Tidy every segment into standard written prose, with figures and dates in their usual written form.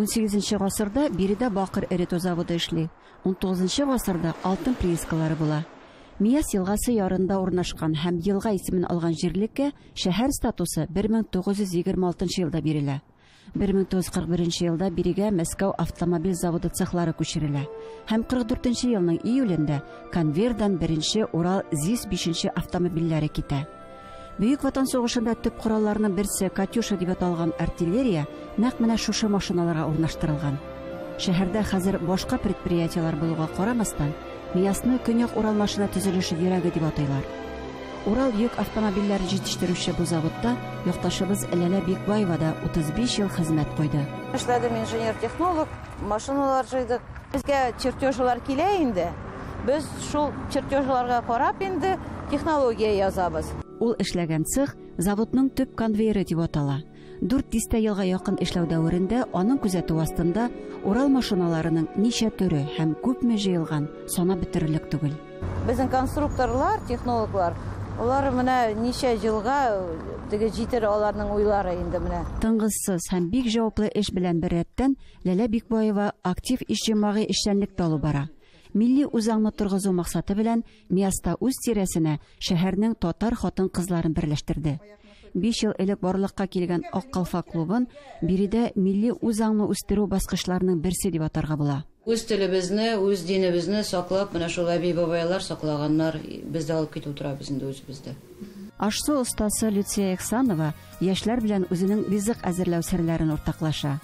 18 гасырда биредә бакыр эретү заводы эшли. 19 гасырда алтын приискалары була. Миас елгасы ярында урнашкан һәм елга исемен алган җирлеккә шәһәр статусы 1926 елда бирелә. 1941 елда бирегә Мәскәү автомобиль заводы цехлары күчерелә. Һәм 44 елның июлендә конвейердан беренче Урал ЗИС 5 автомобильләре китә. Бөек Ватан сугышында төп коралларның берсе «Катюша» дип аталган артиллерия нәкъ менә шушы машиналарга урнаштырылган. Шәһәрдә хәзер башка предприятиеләр булуга карамастан, Миасны Көньяк Урал машина төзелеше йөрәге дип атыйлар. Урал йөк автомобильләре җитештерүче бу заводта якташыбыз Ләлә Бикбаева да 35 ел хезмәт куйды. Эшләдем инженер-технолог, машиналар җыйдык. Безгә чертежлар килә инде. Без шул чертежларга карап инде технология язабыз. Ул эшләгән цех заводның төп конвейеры дип атала. 4 дистә елга якын эшләү дәверендә аның күзәтү астында Урал машиналарының ничә төре һәм күпме җыелган санап бетерерлек түгел. Безнең конструкторлар, технологлар, алар менә ничә елга теге җитер аларның уйлары инде менә. Тынгысыз һәм бик җаваплы эш белән беррәттән Ләлә Бикбаева актив иҗтимагый эшчәнлек тә алып бара. Милли үзаңны торгызу максаты белән Миаста үз тирәсенә шәһәрнең татар хатын-кызларын берләштерде. 5 ел элек барлыкка килгән Ак калфак клубын биредә милли үзаңны үстерү баскычларының берсе дип атарга була. Үз телебезне, үз динебезне саклап, менә шул әби-бабайлар саклаганнар, без дә алып китеп утырабыз инде үзебездә. Аш-су остасы Люция Ихсанова яшьләр белән үзенең ризык әзерләү серләрен уртаклаша.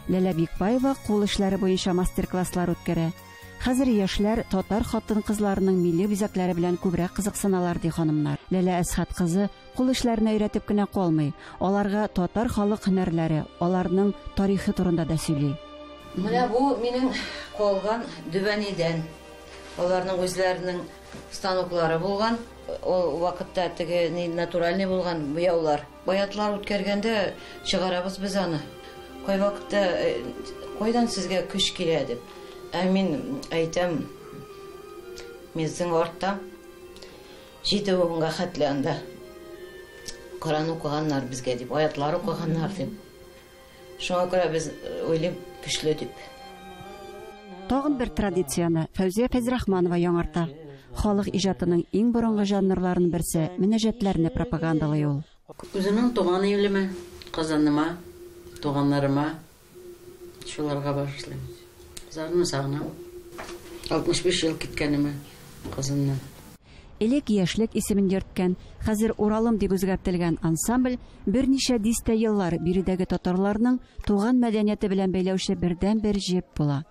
Ләлә Бикбаева кул эшләре буенча мастер-класслар үткәрә. Хәзер яшьләр татар хатын-кызларының милли бизәкләре белән күбрәк кызыксыналар, ди ханымнар. Ләлә Әсхәт кызы кул эшләренә өйрәтеп кенә калмый, аларга татар халык һөнәрләре, аларның тарихы турында да сөйли. Менә бу минем калган Дүбәнидән. Аларның үзләренең станоклары булган. Ул вакытта теге натуральный булган буяулар. Баятлар үткәргәндә чыгарабыз без аны. Кайвакытта кайдан сезгә көч килә дип. Ә мин әйтәм, безнең артта 7 буынга хәтле анда Коран укыганнар безгә дип, аятлар укыганнар дип. Шуңа күрә без уйлыйм көчле дип. Тагын бер традицияне Фәүзия Фәйзрахманова яңарта. Халык иҗатының иң борынгы жанрларының берсе мөнәҗәтләрне пропагандалый ул. Үземнең туган илемә, Казаныма, туганнарыма шуларга багышлыйм. Казанны сагынам. 65 ел киткәнемә Казаннан. Элек яшьлек исемен йөрткән, хәзер Уралым дип үзгәртелгән ансамбль берничә дистә еллар биредәге татарларның туган мәдәнияте белән бәйләүче бердәнбер җеп була.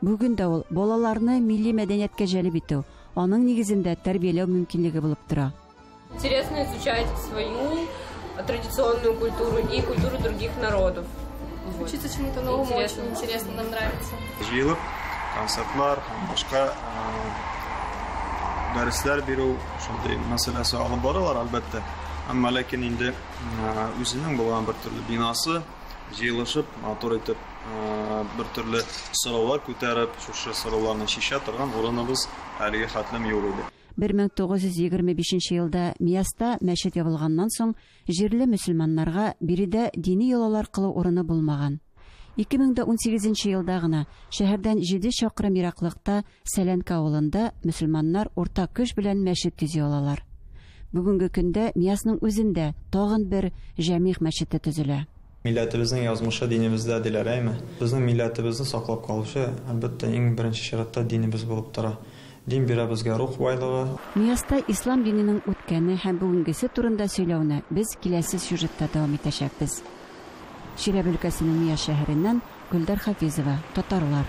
Бүген дә ул балаларны милли мәдәнияткә җәлеп итү, аның нигезендә тәрбияләү мөмкинлеге булып тора. Интересно изучать свою традиционную культуру и культуру других народов. Вот. Учиться чему-то новому Интересно. Очень интересно, нам нравится. Җыелып, концертлар һәм башка дәресләр бирү шундый мәсьәләсе алып баралар, әлбәттә. Әмма ләкин инде үзенең булган бер төрле бинасы, җыелышып, матур итеп, бер төрле сораулар күтәреп, шушы сорауларны чишә торган урыныбыз әлеге хәтлем юк иде. 1925 елда Миаста мәчет ябылганнан соң җирле мөселманнарга биредә дини йолалар кылу урыны булмаган. 2018 елда гына шәһәрдән 7 чакрым ераклыкта Сәләнкә авылында мөселманнар уртак көч белән мәчет төзи алалар. Бүгенге көндә Миасның үзендә тагын бер җәмигъ мәчете төзелә. Милләтебезнең язмышы динебездә диләр, әйме? Безнең милләтебезне саклап калучы, әлбәттә, иң беренче чиратта динебез булып тора. Дин бирә безгә рух байлыгы. Миаста ислам диненең үткәне һәм бүгенгесе турында сөйләүне без киләсе сюжетта дәвам итәчәкбез. Чиләбе өлкәсенең Миас шәһәреннән Гөлдар Хафизова, Татарлар.